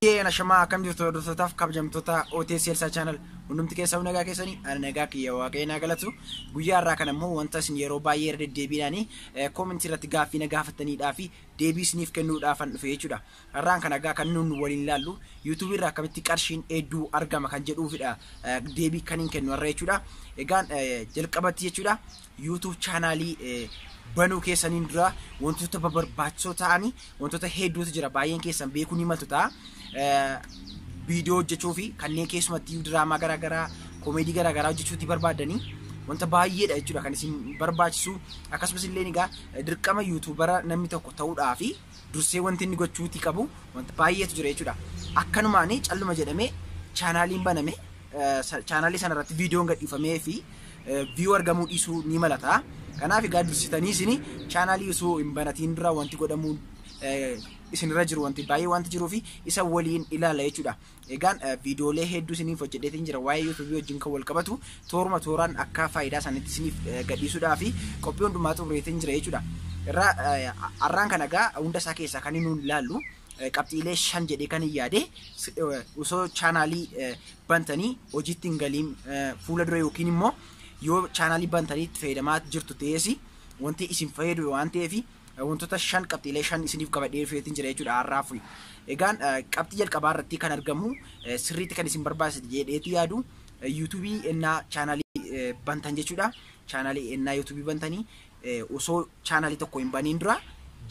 Ashamaa, akkam jirtu hordoftotaaf kabajamtoota OTS Elsaa Channel? Hundumti keessaa nagaa keessanii? Ani nagaa kiyya, Waaqayyo naa galatu. Guyyaa har'aa kana immoo wanta isin yeroo baay'ee irra deddeebiidhaan commentii irratti gaaffii na gaafataniidhaa fi deebii isiniif kennuudhaafan dhufe jechuudha. Har'aan kana egaa kan nuun waliin ilaallu YouTubeii irraa akkamitti qarshiin hedduu argama kan jedhuufidha deebii kan hin kennu har'a jechuudha. Egaan jalqabatti jechuudha, YouTube channelii banuu keessaniin dura wantoota barbaachisoo ta'anii wantoota hedduutu jira, baay'een keessan beekuu ni maltu ta'a. Viidiyoo hojjechuu fi kanneen keessumatti diraamaa garaagaraa, koomeedii garaagaraa hojjechuutti barbaadanii wanta baay'eedha jechuudha kan isin barbaachisu. Akkasumas illee egaa dirqama YouTubera namni tokko ta'uudhaa fi dursee wanti inni gochuuti qabu wanta baay'eetu jira jechuudha. Akkanumaan calluma jedhamee channeliin baname, channelii sanarratti viidiyoon gadhiifamee fi view argamuu dhiisuu ni malata. Kanaaf egaa dursitanii isin channelii osoo hin banatiin dura wanti godhamuu isinirra jiru wanti baay'ee wanti jiruu fi isa waliin ilaala jechuudha. Egaan viidiyoolee hedduu isiniif hojjedheetiin jira, waa'ee YouTubeii wajjin kan wal qabatu tooruma tooraan akka faayidaa isaaniitti isiniif gadhiisuudhaa fi qophii hundumaa xumureetiin jira jechuudha. Irraa har'aan kana egaa hunda isaa keessaa kan inni ilaallu qabxiilee 5 jedhee kan hin yaade, osoo channelii bantanii hojiitti hin galiin fuula dura yookiin immoo yoo channelii bantanii itti fayyadamaa jirtu ta'es wanti isin fayyadu waan ta'eef wantoota 5, qabxiilee 5 isiniif qabadhee dhufeetiin jira jechuudha har'aaf. Egaan qabxii jalqabaa irratti kan argamu, sirriitti kan isin barbaachisu jedheetu yaadu, YouTubeii ennaa channelii bantan jechuudha. Channelii ennaa YouTubeii bantanii, osoo channelii tokko hin baniin dura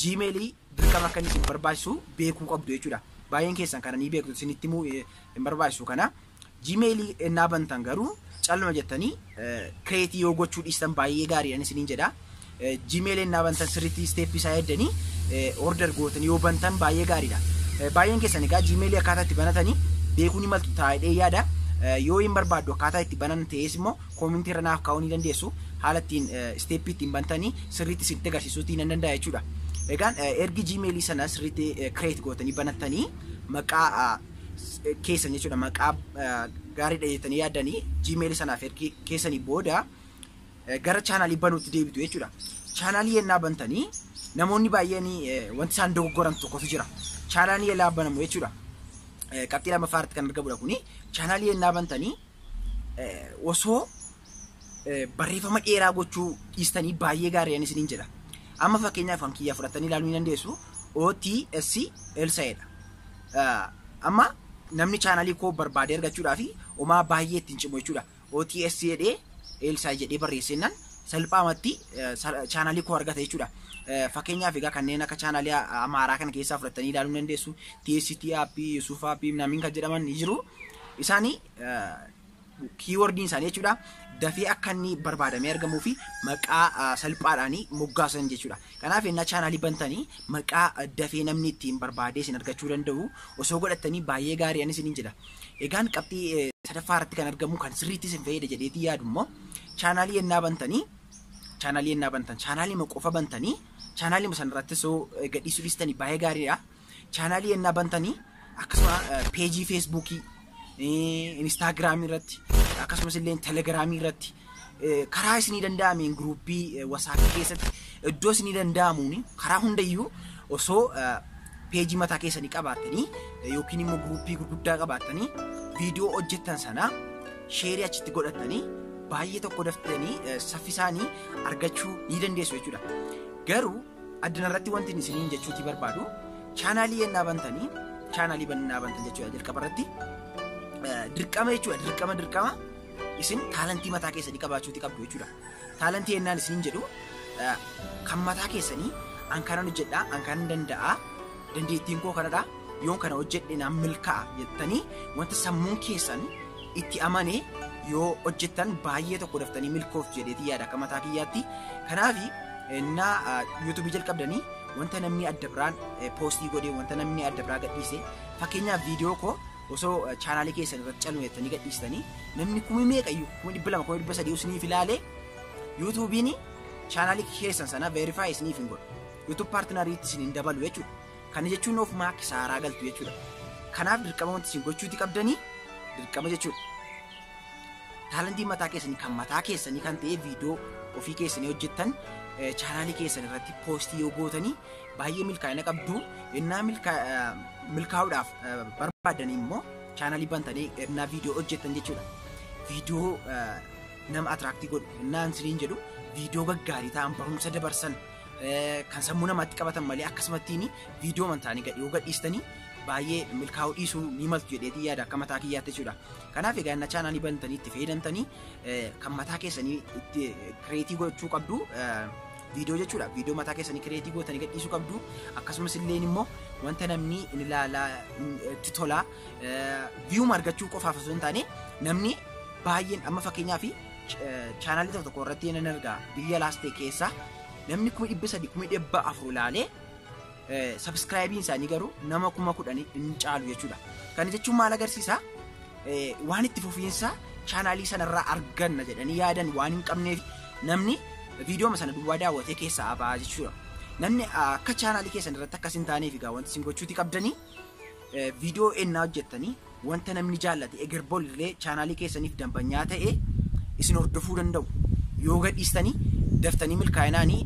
Gmailii dirqama akka inni isin barbaachisu beekuu qabdu jechuudha. Baay'een keessan kana ni beektu, isinitti himuu hin barbaachisu kana. Gmailii ennaa bantan garuu calluma jettanii createii yoo gochuu dhiistan baay'ee gaariidhaan isiniin jedha. Gmailii ennaa bantan sirriitti stepii isaa eeddanii order gootanii yoo bantan baay'ee gaariidha. Baay'een keessan egaa Gmailii akkaataa itti banatanii beekuu ni maltu taa'ee yaada. Yoo hin barbaaddu akkaataa itti banan ta'es immoo commentii irra naaf kaa'uu ni dandeessu. Haala ittiin stepii ittiin bantanii sirriitti isinitti agarsiisuutii nan danda'a jechuudha. Egaan ergi Gmailii sana sirriitti create gootanii banattanii, maqaa keessan jechuudha, maqaa gaariidha jettanii yaaddanii Gmailii sanaaf ergi keessanii booda gara channelii banuutti deebitu jechuudha. Channelii yennaa bantanii namoonni baay'een wanti isaan dogoggoran tokkotu jira. Channelii yennaa banamu jechuudha. Qabxii lammaffaa irratti kan argamudha kuni. Channelii yennaa bantanii osoo barreeffama dheeraa gochuu dhiistanii baay'ee gaariidhaan isiniin jedha. Amma fakkeenyaaf kan kiyyaa fudhatanii ilaaluu ni dandeessu. OTS Elsa'edha. Amma namni channelii koo barbaadee argachuudhaaf homaa baay'ee ittiin cimu jechuudha. OTS jedhee, Elsaa jedhee barreessennaan salphaamatti channelii koo argata jechuudha. Fakkeenyaaf egaa kanneen akka channelii Amaaraa kana keessaa fudhatanii ilaaluu ni dandeessu. TST appii, Yusuf appii, Namiin kan jedhaman ni jiru. Isaanii keywordiin isaanii jechuudha dafee akka inni barbaadamee argamuu fi maqaa salphaadhaan moggaasan jechuudha. Kanaaf ennaa channelii bantanii maqaa dafee namni ittiin barbaadee isin argachuu danda'u osoo godhattanii baay'ee gaarii isiniin jedha. Egaan qabxii sadaffaa irratti kan argamu, kan sirriitti isin fayyada jedheetii yaadu immoo, channelii ennaa bantanii, channelii ennaa bantan, channelii qofa bantanii channelii sanarratti osoo gadhiisuu dhiistanii baay'ee gaariidha. Channelii ennaa bantanii akkasuma pageii Facebookii, Instagramii irratti, akkasumas illee Telegramii irratti, karaa isinii danda'ameen groupii WhatsAppii keessatti, iddoo isinii danda'amuun karaa hundayyuu osoo pageii mataa keessanii qabaattanii yookiin immoo groupii gurguddaa qabaattanii viidiyoo hojjettan sana shareii achitti godhatanii baay'ee tokko daftanii saffisaanii argachuu ni dandeessu jechuudha. Garuu addunarratti wanti isiniin jechuutii barbaadu, channelii yennaa bantanii, channelii bannaa bantan jechuudha, jalqaba irratti dirqama jechuudha, dirqama dirqama isin talentii mataa keessanii qabaachuuti qabdu jechuudha. Talentii yennaan isiniin jedhu, kan mataa keessanii, an kanan hojjedhaa, an kanan danda'a, dandeettiin koo kanadha, yoon kana hojjedhe naan milkaa'a jettanii wanta sammuun keessan itti amane yoo hojjettan baay'ee tokko daftanii milkoof jedheetii yaada akka mataa kiyyaatti. Kanaaf innaa YouTubeii jalqabdanii wanta namni adda biraan postii godhee, wanta namni adda biraa gadhiise, fakkeenyaaf viidiyoo koo osoo channelii keessan irratti callu jettanii gadhiistanii namni kumi meeqayyuu, 200,000, 300,000 isiniif ilaalee, YouTubeiin channelii keessan sana verify isiniif hin godhu. YouTube partneriitti isin hin dabalu jechuudha. Kana jechuun ofumaa kisaaraa galtu jechuudha. Kanaaf dirqama wanti isin gochuuti qabdanii dirqama jechuudha. Talentii mataa keessanii, kan mataa keessanii kan ta'e, viidiyoo ofii keessanii hojjettan chaanaalii keessan irratti poostii yoo gootanii baay'ee milkaa'ina qabdu. Innaa milkaa'uudhaaf barbaadanii immoo chaanaalii bantanii innaa viidiyoo hojjettan jechuudha. Viidiyoo nama attract godhu innaa isiniin jedhu, viidiyoo gaggaarii ta'an, barumsa dabarsan, kan sammuu namaatti qabatan malee akkasumattiin viidiyoo mantaanii gad yoo gadhiistanii baay'ee milkaa'uu dhiisuu ni maltu jedheetii yaada akka mataa kiyyaatti jechuudha. Kanaaf egaa inni chaanaalii bantanii itti fayyadamtanii kan mataa keessanii itti create gochuu qabdu viidiyoo jechuudha. Viidiyoo mataa keessanii create gootanii gadhiisuu qabdu. Akkasumas illee immoo wanta namni inni ilaalaa itti tolaa, view argachuu qofaaf osoo hin taane, namni baay'een amma fakkeenyaaf chaanaalii tokko tokko irratti nan argaa, biyya alaas ta'e keessaa namni 300,000, 400,000 ilaalee subscribeiin isaanii garuu nama 10,000 hin caalu jechuudha. Kana jechuun maal agarsiisa? Waan itti fufiinsa chaanaalii sanarraa arganna jedhanii yaadan waan hin qabneef namni viidiyoo sana duwwaa daawwatee keessaa ba'a jechuudha. Namni akka chaanaalii keessan irratti akkas hin taaneef egaa wanti isin gochuuti qabdanii, viidiyoo ennaa hojjettanii wanta namni jaallate egerboollee chaanaalii keessaniif dambanyaa ta'e isin hordofuu danda'u. Yoo gadhiistanii daftanii milkaa'inaanii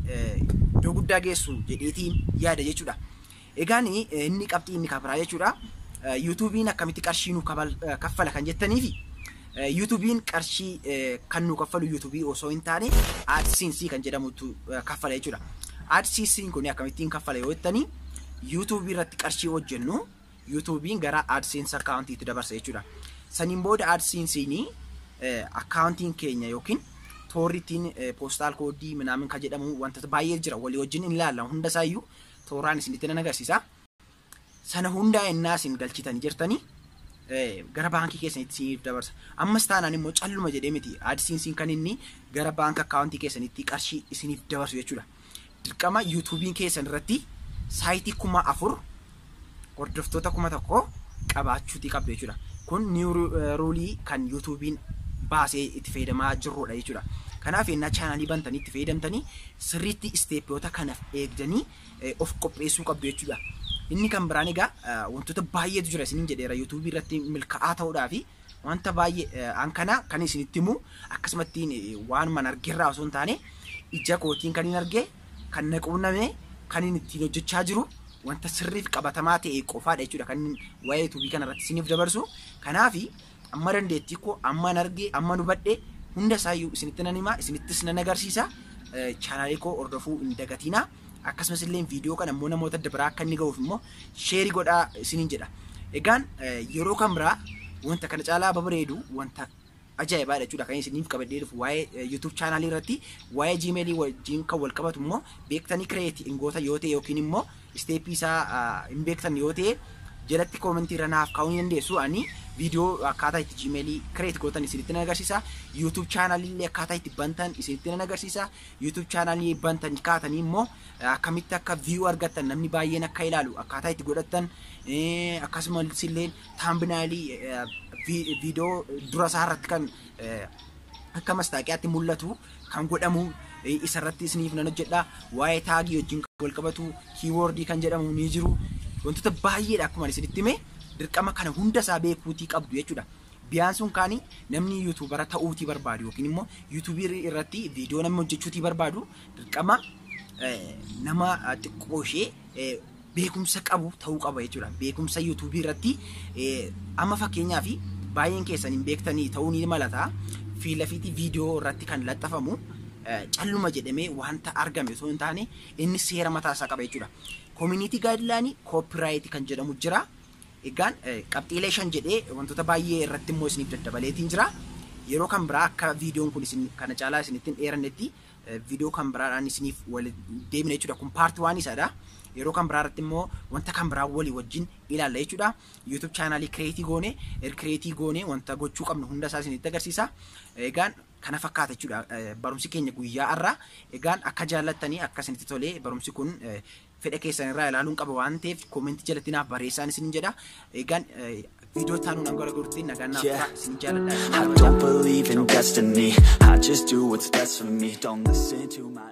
iddoo guddaa geessu jedheetiin yaada jechuudha. Egaan inni qabxii inni kabiraa jechuudha. YouTubeiin akkamitti qarshii nu kaffala kan jettaniifi, YouTubeiin qarshii kan nu kaffalu YouTubeii osoo hin taane AdSense kan jedhamutu kaffala jechuudha. AdSense kun akkamittiin kaffala yoo jettanii, YouTubeii irratti qarshii hojjennu YouTubeiin gara AdSense accountiitti dabarsa jechuudha. Saniin booda AdSense'n accountiin keenya yookiin toorri ittiin postal code minaamin kan jedhamu wantoota baay'ee jira, walii wajjin hin ilaalla, hunda isaayyuu tooraan isinitti nan agarsiisa. Sana hundaa ennaa isin galchitanii jirtanii gara baankii keessanitti isiniif dabarsa. Ammas taanaan immoo calluma jedhee miti AdSense'n kan inni gara baank accountii keessanitti qarshii isiniif dabarsu jechuudha. Dirqama YouTubeiin keessan irratti siteii 4,000, hordoftoota 1,000 qabaachuutii qabdu jechuudha. Kun new ruleii kan YouTubeiin baasee itti fayyadamaa jirrudha jechuudha. Kanaaf ennaa chaanaalii bantanii itti fayyadamtanii sirriitti stepoota kanaaf eegdanii of qopheessuu qabdu jechuudha. Inni kan biraan egaa wantoota baay'eetu jira isiniin jedheera, YouTubeii irratti milkaa'aa ta'uudhaa fi wanta baay'ee an kana kan isinitti himu akkasumatti waan man argeerraa osoo hin taane ija kootiin kan hin arge, kan na quunname, kan inni ittiin hojjechaa jiru wanta sirriif qabatamaa ta'e qofaadha jechuudha kan waa'ee YouTubeii kana irratti isiniif dabarsu. Kanaaf amma dandeettii koo, amma arge, amma hubadhe hunda isaayyuu isinitti nan hima, isinittis nan agarsiisa. Chaanaalii koo hordofuu hin dagatinaa. Akkasumas illee viidiyoo kana immoo namoota adda biraa akka inni ga'uuf immoo share godhaa isiniin jedha. Egaan yeroo kan biraa wanta kana caalaa babareedu, wanta ajaa'ibaadha jechuudha kan isiniif qabadhee dhufu waa'ee YouTube chaanaalii irratti, waa'ee Gmailii wajjin kan wal qabatu immoo beektanii create hin goota yoo ta'e yookiin immoo stepii isaa hin beektan yoo ta'e jalatti commentii irra naaf kaa'uu ni dandeessu. Ani viidiyoo akkaataa itti Gmailii create gootan isinitti nan agarsiisa. YouTube chaanaalii illee akkaataa itti bantan isinitti nan agarsiisa. YouTube chaanaalii bantan kaatanii immoo akkamitti akka view argattan, namni baay'een akka ilaalu akkaataa itti godhattan, akkasumas illee thumbnailii viidiyoo dura isaa irratti kan akka mastaaqiyaatti mul'atu kan godhamu isarratti isiniif nan hojjedha. Waa'ee tagii wajjin wal qabatu, keywordii kan jedhamu ni jiru. Wantoota baay'eedha akkuma isinitti hime, dirqama kana hunda isaa beekuutii qabdu jechuudha. Biyaan sun kaani namni YouTubera ta'uutii barbaadu yookiin immoo YouTubeii irratti viidiyoo namni hojjechuutii barbaadu dirqama nama xiqqoo ishee beekumsa qabu ta'uu qaba jechuudha. Beekumsa YouTubeii irratti amma fakkeenyaaf baay'een keessan hin beektanii ta'uu ni malata. Fiilafiitii viidiyoo irratti kan laxafamu calluma jedhamee wanta argame osoo hin taane inni seera mataa isaa qaba jechuudha. Community guidelineii, copyrightii kan jedhamu jira. Egaan qabxiilee 5 jedhee wantoota baay'ee irratti immoo isiniif daddabaleetiin jira. Yeroo kan biraa akka viidiyoon kun isin kana caalaa isinitti hin dheerannetti viidiyoo kan biraadhaan isiniif wal deemina jechuudha. Kun part 1 isaadha. Yeroo kan biraa irratti immoo wanta kan biraa walii wajjin ilaalla jechuudha. YouTube chaanaalii create goone wanta gochuu qabnu hunda isaa isinitti agarsiisa. Egaan kana fakkaata jechuudha barumsi keenya guyyaa har'aa. Egaan akka jaallattanii, akka isinitti tolee, barumsi kun fedha keessan irraa ilaaluun qaba waan ta'eef commentii jalatti naaf barreessaan isinin jedha. Egaan viidiyoo taanuun hanga wal nagaan naaf ta'a, isin jaalladha. I don't believe in destiny. I just do what's best for me. Don't listen to my